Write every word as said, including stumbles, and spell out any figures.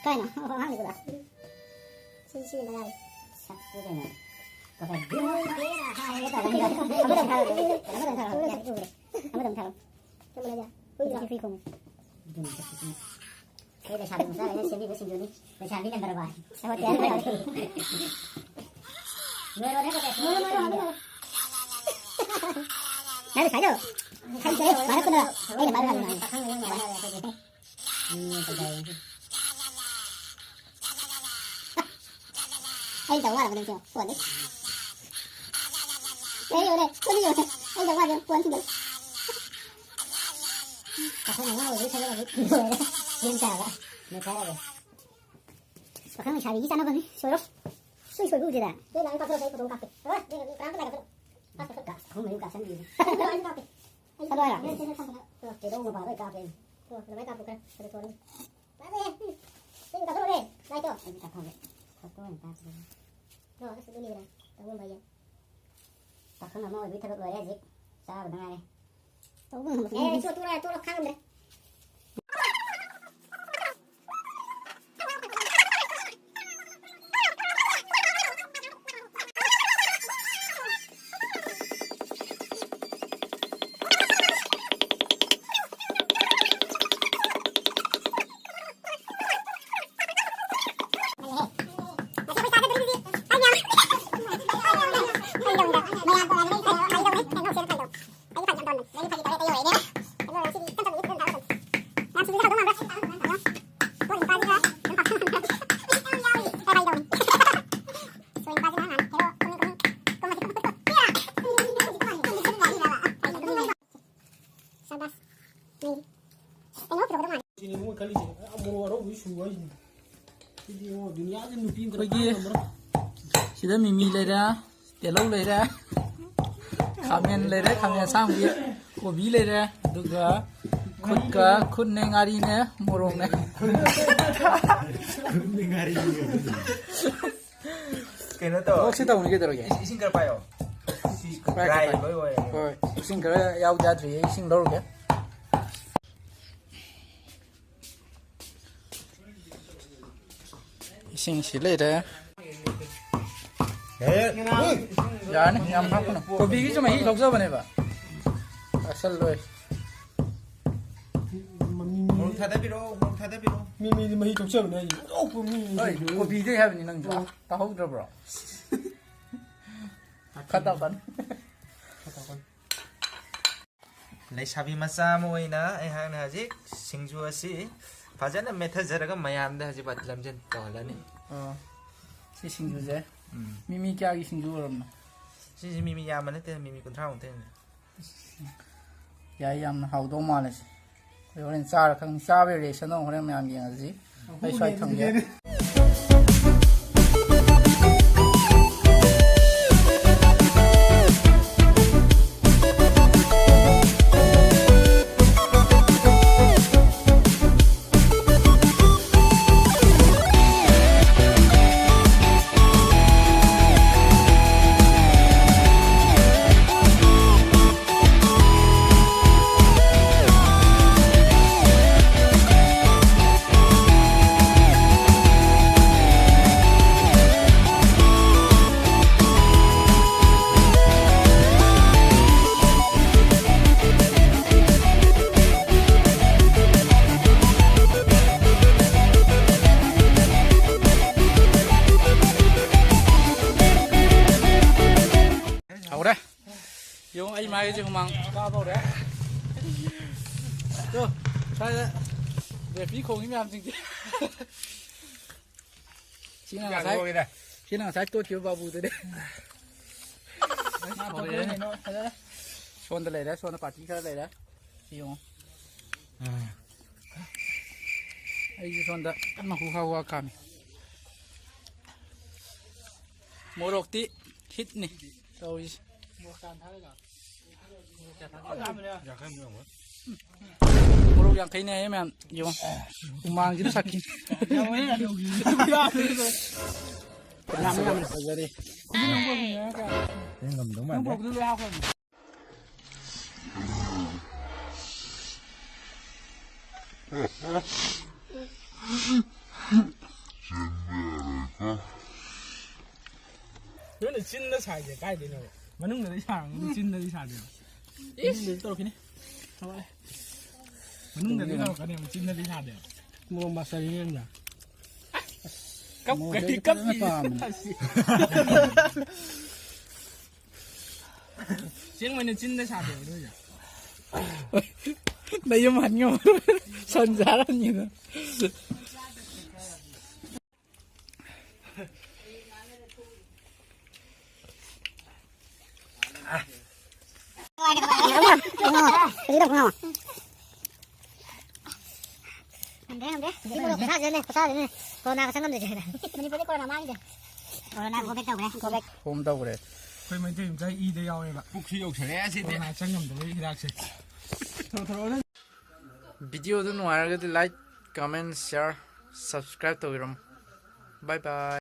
ꯀꯥꯏꯅꯣ? ꯑꯣ, ꯑꯉꯥꯡꯅꯤꯀꯣ꯫ ꯁꯤ, ꯁꯤ ꯌꯦꯡꯕ ꯌꯥꯔꯦ꯫ ꯁꯛꯇꯨ ꯀꯩꯅꯣ? ꯀꯗꯥꯏ? ꯑꯃꯗꯪ ꯊꯥꯔꯛꯑꯣ꯫ ꯑꯃꯗꯪ ꯊꯥꯔꯛꯑꯣ꯫ ꯌꯥꯔꯦ, ꯎꯔꯦ꯫ ꯑꯃꯗꯪ ꯊꯥꯔꯛꯑꯣ꯫ ꯀꯔꯝꯕꯅꯣ ꯍꯥꯏꯁꯦ? ꯍꯨꯏꯔꯣ? ꯍꯨꯏ ꯈꯣꯡꯉꯦ꯫ ꯑꯗꯨꯅꯤ ꯆꯠꯈꯤꯁꯤꯅ꯫ ꯑꯩ ꯂꯩꯁꯥꯕꯤ ꯃꯆꯥ ꯑꯣꯏꯅ ꯁꯦꯝꯕꯤꯕ ꯁꯤꯡꯖꯨꯅꯤ꯫ ꯂꯩꯁꯥꯕꯤ number one꯫ ꯍꯣꯇꯦꯜ ꯂꯩꯁꯥꯕꯤ꯫ ꯂꯣꯏꯔꯣꯅꯦ ꯀꯣ, ꯂꯣꯏꯔꯣ, ꯂꯣꯏꯔꯣ, ꯂꯣꯏꯔꯣ꯫ ꯅꯪ ꯂꯩꯁꯥꯕꯤꯗꯣ? ꯈꯪꯗꯦ, ꯃꯔꯛꯇꯨꯗ ꯑꯩꯅ ꯄꯥꯏꯕ ꯉꯝꯗꯦ꯫ ꯄꯥꯈꯪ ꯂꯩ ꯉꯝꯗꯦ꯫ ꯃꯤ ꯐꯖꯩ꯫ ꯑꯩ ꯇꯧ ꯌꯥꯔꯕ ꯅꯪꯁꯨ? ꯐꯣꯟꯗꯩ꯫ ꯑꯩ ꯌꯣꯜꯂꯦ, ꯀꯣꯟꯗꯤ ꯌꯣꯜꯂꯦ꯫ ꯑꯩ ꯇꯧ ꯌꯥꯔꯕ? ꯐꯣꯟ ꯊꯤꯜꯂꯦ꯫ ꯄꯥꯈꯪ ꯑꯉꯥꯡ ꯑꯣꯏꯕꯒꯤ ꯊꯕꯛ ꯑꯃꯨꯛ ꯂꯣꯏꯔꯦ꯫ ꯌꯨꯝ ꯆꯥꯕ꯫ ꯅꯩꯈꯥꯏꯔꯒꯦ꯫ ꯄꯥꯈꯪ ꯂꯩꯁꯥꯕꯤꯒꯤ ꯆꯥꯅꯕꯅꯤ꯫ ꯁꯣꯏꯔꯣ꯫ ꯁꯨꯏ ꯁꯣꯏꯕ ꯎꯗꯦꯗ꯫ ꯅꯣꯏ ꯂꯥꯛꯑ ꯀꯥꯞꯊꯣꯔꯛꯑꯣ, ꯑꯩ ꯐꯣꯇꯣ ꯑꯃ ꯀꯥꯞꯀꯦ꯫ ꯍꯣꯏ, ꯅꯣꯏ ꯀꯅꯥꯝꯇ ꯂꯥꯛꯀꯅꯨ꯫ ꯀꯥꯞꯀꯦ, ꯀꯥꯞꯀꯦ꯫ ꯑꯍꯨꯝ ꯃꯔꯤ ꯀꯥꯞꯁꯟꯕꯤꯒꯦ꯫ ꯑꯩ ꯀꯥꯞꯀꯦ꯫ ꯆꯠꯂꯣ ꯍꯥꯏꯔꯣ? ꯅꯣꯏ ꯁꯤ ꯁꯝꯕꯗ꯫ ꯇꯦꯔꯧ ꯃꯄꯥꯗ ꯑꯩ ꯀꯥꯞꯀꯦ ꯑꯩ꯫ ꯑꯣ, ꯑꯗꯨꯃꯥꯏꯅ ꯀꯥꯞꯄꯨ ꯈꯔ ꯐꯖꯊꯣꯛꯑꯅꯤ꯫ ꯐꯖꯩꯍꯦ꯫ ꯅꯪ ꯀꯥꯞꯊꯣꯛꯂꯛꯑꯣꯅꯦ, ꯂꯥꯏꯠꯇꯣ꯫ ꯑꯩꯗꯤ ꯀꯥꯞꯊꯣꯛꯑꯒꯦ꯫ ꯐꯣꯇꯣ ꯑꯣꯏꯅ ꯀꯥꯞꯄꯒꯦ꯫ ꯑꯣ, ꯑꯁ, ꯑꯗꯨꯅꯤꯗꯅ ꯇꯧꯕ ꯌꯥꯏ꯫ ꯄꯥꯈꯪ ꯑꯃ ꯑꯣꯏꯕꯒꯤ ꯊꯕꯛ ꯂꯣꯏꯔꯦ ꯍꯧꯖꯤꯛ꯫ ꯆꯥꯕꯗ ꯉꯥꯏꯔꯦ꯫ ꯇꯧꯕ ꯉꯝꯕꯁꯨ ꯑꯦ, ꯅꯠꯇꯦ꯫ ꯇꯣꯛꯑꯣ, ꯇꯣꯛꯑꯣ, ꯈꯥꯡꯉꯝꯗ꯭ꯔꯦ꯫ ꯁꯤꯅꯤ ꯃꯣꯏ ꯈꯜꯂꯤꯁꯦ꯫ ꯑ, ꯃꯣꯔꯣꯛ ꯑꯔꯧꯕꯤ ꯁꯨ ꯍꯥꯏꯁꯤꯅꯤ꯫ ꯁꯤꯗꯤ ꯏꯕꯨꯡꯉꯣ, ꯗꯨꯅꯤꯌꯥꯒꯤ ꯅꯨꯄꯤ ꯑꯝꯇ ꯑꯩꯈꯣꯏꯒꯤ ꯄꯥꯏ ꯉꯝꯃꯔꯣꯏ꯫ ꯁꯤꯗ ꯃꯤꯃꯤ ꯂꯩꯔꯦ, ꯇꯤꯜꯍꯧ ꯂꯩꯔꯦ, ꯈꯥꯃꯦꯟ ꯂꯩꯔꯦ, ꯈꯥꯃꯦꯟ ꯑꯁꯥꯡꯕꯤ, ꯀꯣꯕꯤ ꯂꯩꯔꯦ, ꯑꯗꯨꯒ ꯈꯨꯠꯀ, ꯈꯨꯠꯅꯦ, ꯉꯥꯔꯤꯅꯦ, ꯃꯣꯔꯣꯛꯅꯦ꯫ ꯀꯩꯅꯣ ꯇꯧ꯫ ꯊꯕꯛꯁꯤ ꯇꯧꯅꯤ ꯀꯩꯗꯧꯔꯒꯦ? ꯏꯁꯤꯡ, ꯏꯁꯤꯡ ꯈꯔ ꯄꯥꯏꯌꯣ꯫ ꯄꯥꯏꯔꯛꯀꯦ, dry ꯄꯥꯏꯔꯛꯀꯦ꯫ ꯂꯣꯏ ꯑꯣꯏꯔꯦ꯫ ꯍꯣꯏ, ꯏꯁꯤꯡ ꯈꯔ ꯌꯥꯎꯗ ꯌꯥꯗ꯭ꯔꯤꯌꯦ, ꯏꯁꯤꯡ ꯂꯧꯔꯨꯒꯦ꯫ ꯏꯁꯤꯡꯁꯤ ꯂꯩꯔꯦ꯫ ꯌꯥꯔꯅꯤ, ꯌꯥꯝ ꯍꯥꯞꯀꯅꯨ꯫ ꯀꯣꯕꯤꯒꯤꯁꯨ ꯃꯍꯤ ꯂꯧꯖꯕꯅꯦꯕ꯫ ꯑꯁꯜ ꯂꯣꯏ꯫ ꯃꯣꯔꯣꯛ ꯊꯥꯗꯕꯤꯔꯛꯑꯣ, ꯃꯣꯔꯣꯛ ꯊꯥꯗꯕꯤꯔꯛꯑꯣ꯫ ꯃꯤꯃꯤꯗꯤ ꯃꯍꯤ ꯊꯣꯛꯆꯕꯅꯦ ꯍꯥꯏꯁꯦ꯫ ꯑꯣ, ꯃꯤꯃꯤ ꯍꯣꯏ, ꯊꯣꯛꯆꯕꯅꯦ꯫ ꯀꯣꯕꯤꯗꯩ ꯍꯥꯏꯕꯅꯤ ꯅꯪꯁꯨ꯫ ꯑꯣ꯫ ꯇꯥꯍꯧꯗ꯭ꯔꯕ꯭ꯔꯣ? ꯈꯔ ꯇꯧꯀꯥꯟ꯫ ꯈꯔ ꯇꯧꯀꯥꯟ꯫ ꯂꯩꯁꯥꯕꯤ ꯃꯆꯥ ꯑꯃ ꯑꯣꯏꯅ ꯑꯩꯍꯥꯛꯅ ꯍꯧꯖꯤꯛ ꯁꯤꯡꯖꯨ ꯑꯁꯤ ꯐꯖꯅ ꯃꯦꯠꯊꯖꯔꯒ ꯃꯌꯥꯝꯗ ꯍꯧꯖꯤꯛ ꯕꯥꯇꯤꯜ ꯑꯃ ꯇꯧꯍꯜꯂꯅꯤ꯫ ꯑꯣ, ꯁꯤ ꯁꯤꯡꯖꯨꯁꯦ ꯎꯝ꯫ ꯃꯤꯃꯤ ꯀꯌꯥꯒꯤ ꯁꯤꯡꯖꯨ ꯑꯣꯏꯔꯝꯅꯣ? ꯁꯤꯁꯤ ꯃꯤꯃꯤ ꯌꯥꯝꯕ ꯅꯠꯇꯦ, ꯃꯤꯃꯤ ꯀꯨꯟꯊ꯭ꯔꯥꯃꯨꯛꯇꯅꯤ꯫ ꯌꯥꯏ, ꯌꯥꯝꯅ ꯍꯥꯎꯗꯧ ꯃꯥꯜꯂꯦ ꯁꯤ꯫ ꯑꯩꯈꯣꯏ ꯍꯣꯔꯦꯟ ꯆꯥꯔ ꯈꯪꯅꯤ꯫ ꯆꯥꯕꯒꯤ ꯔꯤꯌꯦꯛꯁꯟꯗꯣ ꯍꯣꯔꯦꯟ ꯃꯌꯥꯝ ꯌꯦꯡꯉꯁꯤ꯫ ꯑꯩ ꯁ꯭ꯋꯥꯏ ꯊꯝꯒꯦ꯫ ꯍꯧꯔꯦ꯫ ꯌꯦꯡꯉꯣ, ꯑꯩ ꯃꯥꯏꯁꯦ ꯍꯨꯃꯥꯡ ꯀꯥꯕ ꯍꯧꯔꯦ꯫ ꯇꯣ, ꯁ꯭ꯋꯥꯏꯗ ꯔꯦꯐ꯭ꯔꯤ ꯈꯣꯡꯉꯤ ꯃꯌꯥꯝꯁꯤꯡꯁꯦ꯫ ꯁꯤꯅ ꯉꯁꯥꯏ, ꯁꯤꯅ ꯉꯁꯥꯏ ꯇꯣꯠꯈꯤꯕ ꯕꯥꯕꯨꯗꯨꯅꯦ꯫ ꯃꯥ ꯇꯧꯔꯦꯅꯦ꯫ ꯁꯣꯝꯗ ꯂꯩꯔꯦ, ꯁꯣꯝꯗ ꯄꯥꯔꯇꯤ ꯈꯔ ꯂꯩꯔꯦ꯫ ꯁꯤ ꯌꯦꯡꯉꯣ꯫ ꯑꯩꯁꯨ ꯁꯣꯝꯗ ꯀꯟꯅ ꯍꯨ ꯍꯥ ꯍꯨ ꯍꯥ ꯀꯥꯝꯃꯤ꯫ ꯃꯣꯔꯣꯛꯇꯤ ꯍꯤꯠꯅꯤ ꯇꯧꯔꯤꯁꯦ꯫ ꯃꯣꯔꯣꯛ ꯌꯥꯡꯈꯩꯅꯦ ꯍꯥꯏꯌꯦ ꯃꯌꯥꯝ, ꯌꯦꯡꯉꯣ꯫ ꯍꯨꯃꯥꯡꯁꯤꯅ ꯁꯛꯈꯤ꯫ ꯐꯖꯔꯦ꯫ ꯉꯝꯗꯧ ꯃꯥꯟꯗꯦ꯫ ꯆꯤꯟꯗ ꯁꯥꯏꯁꯦ ꯀꯥꯏꯗꯩꯅꯣꯕ? ꯃꯅꯨꯡꯗꯗꯤ ꯁꯥꯔꯝꯒꯅꯤ, ꯆꯤꯟꯗꯗꯤ ꯁꯥꯗꯦꯕ꯫ ꯃꯅꯨꯡꯗꯗꯤ ꯇꯧꯔꯛꯈꯤꯅꯤ꯫ ꯊꯋꯥꯏ꯫ ꯃꯅꯨꯡꯗꯗꯤ ꯇꯧꯔꯛꯀꯅꯦꯕ, ꯆꯤꯟꯗꯗꯤ ꯁꯥꯗꯦꯕ꯫ ꯃꯣꯔꯣꯛ ꯃꯥꯁꯇꯔꯅꯤ ꯅꯪꯅ꯫ ꯀꯞ-, ꯃꯣꯔꯣꯛ ꯀꯔꯤ ꯐꯖꯅ ꯀꯞꯄꯤ? ꯄꯥꯝꯕꯅꯦ꯫ ꯑꯁꯦꯡꯕꯅꯦ, ꯆꯤꯟꯗ ꯁꯥꯗꯦꯕ ꯅꯣꯏꯁꯦ꯫ ꯅꯌꯨꯝ ꯍꯟ ꯉꯝꯃꯔꯣꯏ꯫ ꯁꯟ ꯆꯥꯔꯅꯤꯅ꯫ ꯉꯝꯗꯦ, ꯉꯝꯗꯦ꯫ ꯁꯤ ꯃꯣꯔꯣꯛ ꯈꯨꯁꯥꯁꯤꯅꯅꯦ, ꯈꯨꯁꯥꯁꯤꯅꯅꯦ꯫ ꯀꯣꯔꯣꯅꯥꯒ ꯆꯪꯉꯝꯗ꯭ꯔꯤꯁꯦ꯫ ꯃꯅꯤꯄꯨꯔꯗꯤ ꯀꯣꯔꯣꯅꯥ ꯃꯥꯡꯉꯤꯁꯦ꯫ ꯀꯣꯔꯣꯅꯥ ꯒꯣ ꯕꯦꯛ ꯇꯧꯈ꯭ꯔꯦ꯫ GO bag. ꯐꯣꯝ ꯇꯧꯈ꯭ꯔꯦ꯫ ꯑꯩꯈꯣꯏ ꯃꯩꯇꯩ ꯃꯆꯥ ꯏꯗ ꯌꯥꯎꯔꯦꯕ꯫ ꯄꯨꯛꯁꯤ ꯌꯧꯁꯜꯂꯛꯑꯦ ꯁꯤꯗꯤ꯫ ꯀꯣꯔꯣꯅꯥ ꯆꯪꯉꯝꯗꯕꯒꯤ ꯍꯤꯗꯥꯛꯁꯦ꯫ ꯊꯣꯔꯛꯑꯣ, ꯊꯣꯔꯛꯑꯣ꯫ ꯚꯤꯗꯤꯑꯣꯗꯨ ꯅꯨꯡꯉꯥꯏꯔꯒꯗꯤ like, comment, share, subscribe ꯇꯧꯕꯤꯔꯝꯃꯨ꯫ Bye bye꯫